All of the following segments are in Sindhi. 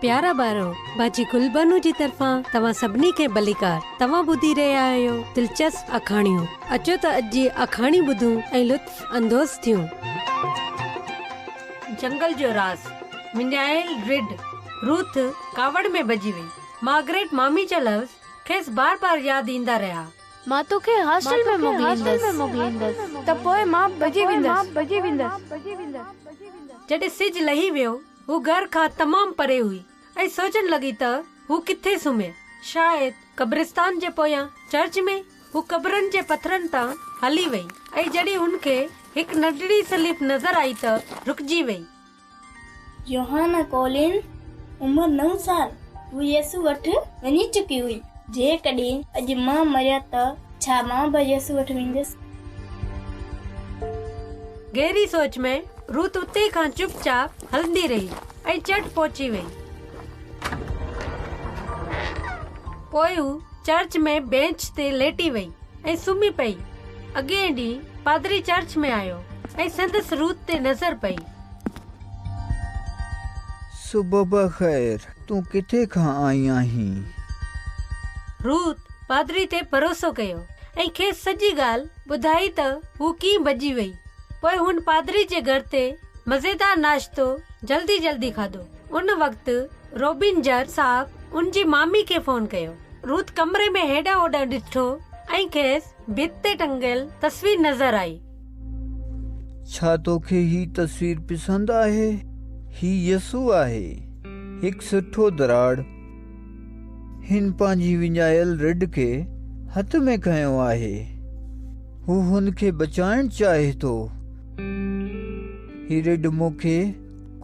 پيارا ٻارو، باجي گلبانو جي طرفان توهان سڀني کي ڀليڪار. توهان ٻڌي رهيا آهيو دلچسپ آکاڻيون. اچو ته اڄ جي آکاڻي ٻڌون ۽ لطف اندوز ٿيون. جنگل جو راز، وڃايل رڍ، روٿ ڪاوڙ ۾ ڀڄي وئي. مارگريٽ مامي جا لفظ کيس بار بار ياد ايندا رهيا. مان توکي هاسٽل ۾ موڪليندس. ته پوء مان ڀڄي ويندس. جڏهن سج لهي ويو، هوء گهر کان تمام پري هئي ۽ سوچڻ لڳي ته هوء ڪٿي سمهي. شايد قبرستان جي پويان چرچ ۾؟ هوء قبرن جي پٿرن تان هلي وئي ۽ جڏهن هن کي هڪ ننڍڙي سليپ نظر آئي ته رڪجي وئي. يوحنا ڪولين، عمر نو سال، هوء يسوع وٽ وڃي چڪي هئي. جيڪڏهن اڄ مان مريان ته ڇا مان به يسوع وٽ ويندس؟ گهري سوچ ۾ روت اتي کان چپ چاپ هلندي رهي ۽ چرچ پهچي وئي. پوء هوء چرچ ۾ بينچ تي ليٽي وئي ۽ سمهي پئي. اڳئين ڏينهن پادري چرچ ۾ آيو ۽ سندس روت تي نظر پئي. صبح بخير، تون ڪٿي کان آئي آهين؟ روت پادري تي ڀروسو ڪيو ۽ کيس سڄي ڳالهه ٻڌائي ته هوء ڪيئن ڀڄي وئي. پوء هن پادري جي گهر تي مزيدار ناشتو جلدي جلدي کاڌو. ان وقت روبنجر صاحب ان جي مامي کي فون ڪيو. روت ڪمري ۾ هيڏانهن هوڏانهن ڏٺو ۽ کيس ڀت تي ٽنگيل تصوير نظر آئي. ڇا توکي هي تصوير پسند آهي؟ هي يسوع آهي، هڪ سٺو دراڙ. هن پنهنجي وڃايل رڍ کي هٿ ۾ کنيو آهي. هو هن کي بچائڻ چاهي ٿو. هي رڍ مون کي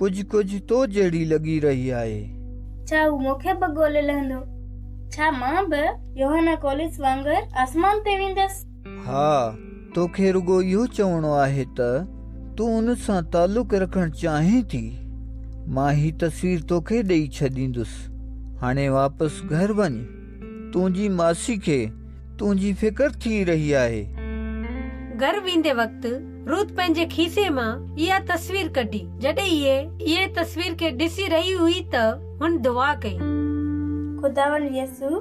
ڪجهه ڪجهه تو جهڙي لڳي رهي آهي. ڇا هو مون کي به ڳولي لهندو؟ ڇا مان به يوحنا ڪولس وانگر آسمان تي ويندس؟ ها، توکي رڳو اهو چوڻو آهي ته تون ان سان تعلق رکڻ چاهين ٿي. مان هي تصوير توکي ڏئي ڇڏيندس. هاڻي واپس گهر وڃ. تنهنجي ماسي کي تنهنجي فڪر ٿي رهي آهي. گهر ويندي وقت روت پنهنجي کيسي مان اها تصوير ڪڍي. جڏهن هيء اهي تصوير کي ڏسي رهي هئي ته هن دعا ڪئي. خداوند يسوع،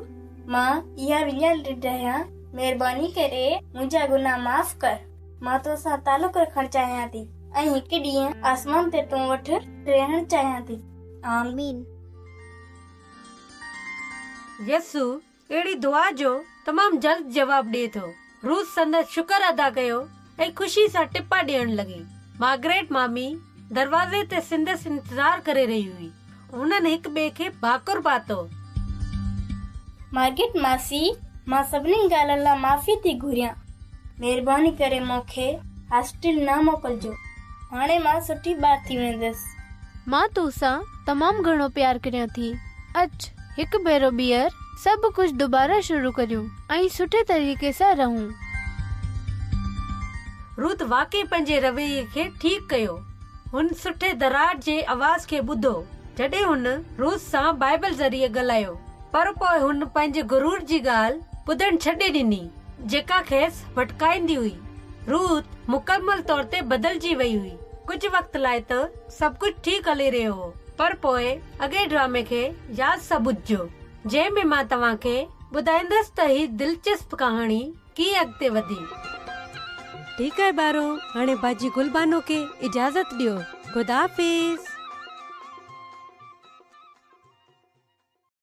مان اها وڃايل رڍ آهيان، مهرباني ڪري منهنجا گناهه معاف ڪر. مان تو سان تعلق رکڻ چاهيان ٿي ۽ هڪ ڏينهن آسمان تي تو وٽ رهڻ چاهيان ٿي. آمين. يسوع اهڙي دعا جو تمام جلد جواب ڏئي ٿو. روٿ سندس شڪر ادا ڪيو ۽ خوشي سان ٽپا ڏيڻ لڳي. مارگريٽ مامي دروازي تي سندس انتظار ڪري رهي هئي. هنن هڪ ٻئي کي ڀاڪر پاتو. مارگريٽ ماسي، مان سڀني ڳالهين لاء معافي ٿي گهريان. مهرباني ڪري مون کي هاسٽل نه موڪلجو. هاڻي مان سٺي ٻار ٿي ويندس. مان توسان تمام گهڻو پيار ڪريان ٿي. اچ، هڪ ڀيرو ٻيهر سڀ ڪجهه دوباره شروع ڪريون ۽ سٺي طريقي سان رهون. روٿ واقعي پنهنجي رويي کي ٺيڪ ڪيو. هن سٺي دراڙ جي آواز کي ٻڌو، جڏهن هن روٿ سان بائيبل ذريعي ڳالهايو. پر پوء هن پنهنجي غرور جي ڳالهه ٻڌڻ ڇڏي ڏني، جيڪا کيس ڀٽڪائيندي هئي. روٿ مڪمل طور تي بدلجي وئي هئي. ڪجهه وقت لاء ته سڀ ڪجهه ٺيڪ هلي رهيو هو، پر پوء اڳئين ڊرامي کي ياد سان ٻڌجو، جنهن ۾ مان توهان کي ٻڌائيندس ته هي دلچسپ ڪهاڻي ڪيئن اڳتي وڌي. ٺيڪ آهي ٻارو، هاڻي باجي گل بانو کي اجازت ڏيو. خدا حافظ.